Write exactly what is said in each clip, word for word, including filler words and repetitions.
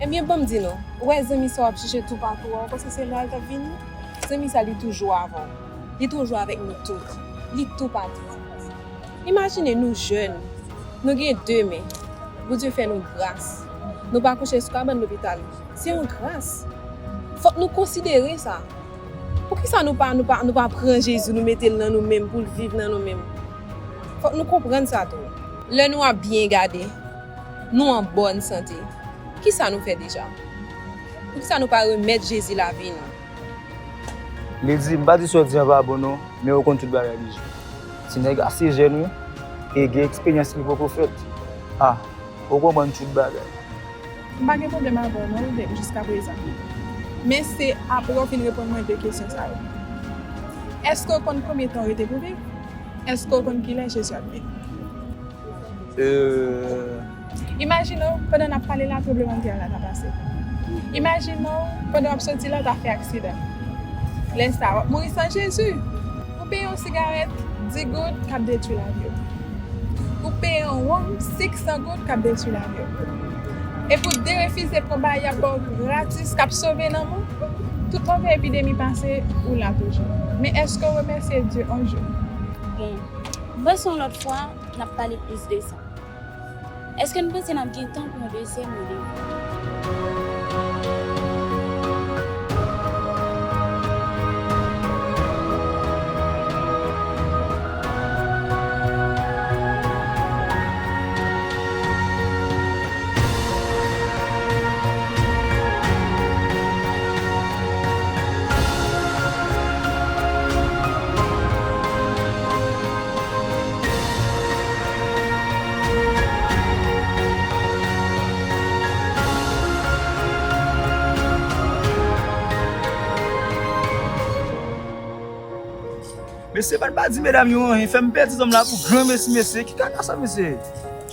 Ebyen, ban m di nou, ou wè zanmi sa w ap chèche toupatou a, ou panse se la l t ap vini? Zanmi sa, li toujou avè w. Li toujou avèk nou tout. Li toupatou. Imajine nou jèn, nou gen de men. Bondye fè nou gras. Nou pa kouche sou kabann lopital. Se yon gras. Fòk nou konsidere sa. Poukisa nou pa, nou pa, nou pa pran Jezi, nou mete l nan nou menm pou l viv nan nou menm? Fòk nou konprann sa tou. Lè nou ap byen gade, nou an bòn sante. Kisa nou fè deja? Poukisa nou pa remèt Jezi lavi nou? Li di, m pa di sa w di an pa bon non, men ou konn tout bagay deja. Ti nèg ase jèn wi, e gen eksperyans ki poko fèt. Ah, ou konprann tout bagay. M pa gen pwoblèm avè w non, Rodrigue, jiskaprezan. Men se apre w fin reponn mwen de kesyon sa yo. Èske w konn konbyen tan w rete pou viv? Èske w konn kilè Jezi ap vini? Euh, Imajine w, pandan n ap pale la, tranblemanntè la ta pase. Imajine w, pandan w ap soti la, w ta fè aksidan. Lè sa a, w ap mouri san Jezi. Pou peye yon sigarèt, dis goud k ap detwi lavi w. Pou peye yon wonm, senk san goud k ap detwi lavi w. E pou derefize pran bagay y ap ba w gratis k ap sove nanm ou, tout move epidemi pase, ou la toujou. Men èske w remèsye Dye yon jou? Bon, m panse yon lòt fwa, n ap pale plis de sa. Èske n panse n ap gen tan pou yon dezyèm randevou? Mesye pa t pa di medam yo anyen, fè m pèdi tan m la pou granmesi mesye. Ki kaka sa mesye?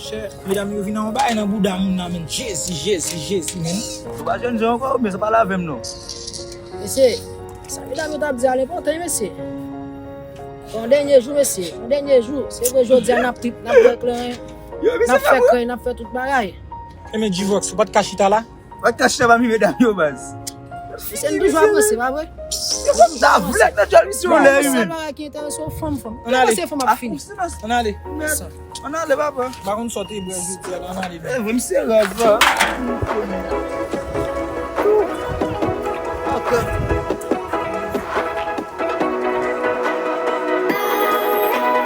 Chè, medam yo vin nan yon bagay nan bouda moun nan menm. Jezi, Jezi, Jezi menm. Ou pa jènjan ankò, men sa pale avè m non. Mesye, sa medam yo t ap di a l enpòtan wi mesye. Yon dènye jou mesye, yon dènye jou. Se vre jodi a n ap trip, n ap bwè kleren, n ap fè krèy, n ap fè tout bagay. Ebyen G-Vox, ou pa t ka chita la? Ou pa t ka chita pami medam yo baz. Mesye, n toujou avanse, pa vre? Yo konn ta vle nan djòl misye yon lè wi Sèl men. Bagay ki enterese w fanm, fanm. Ann ale. Panse fanm ap fini. Ann ale. Ann ale papa. M pa konn sa w te bwè jodi a la, ann ale. E vre misye raz la.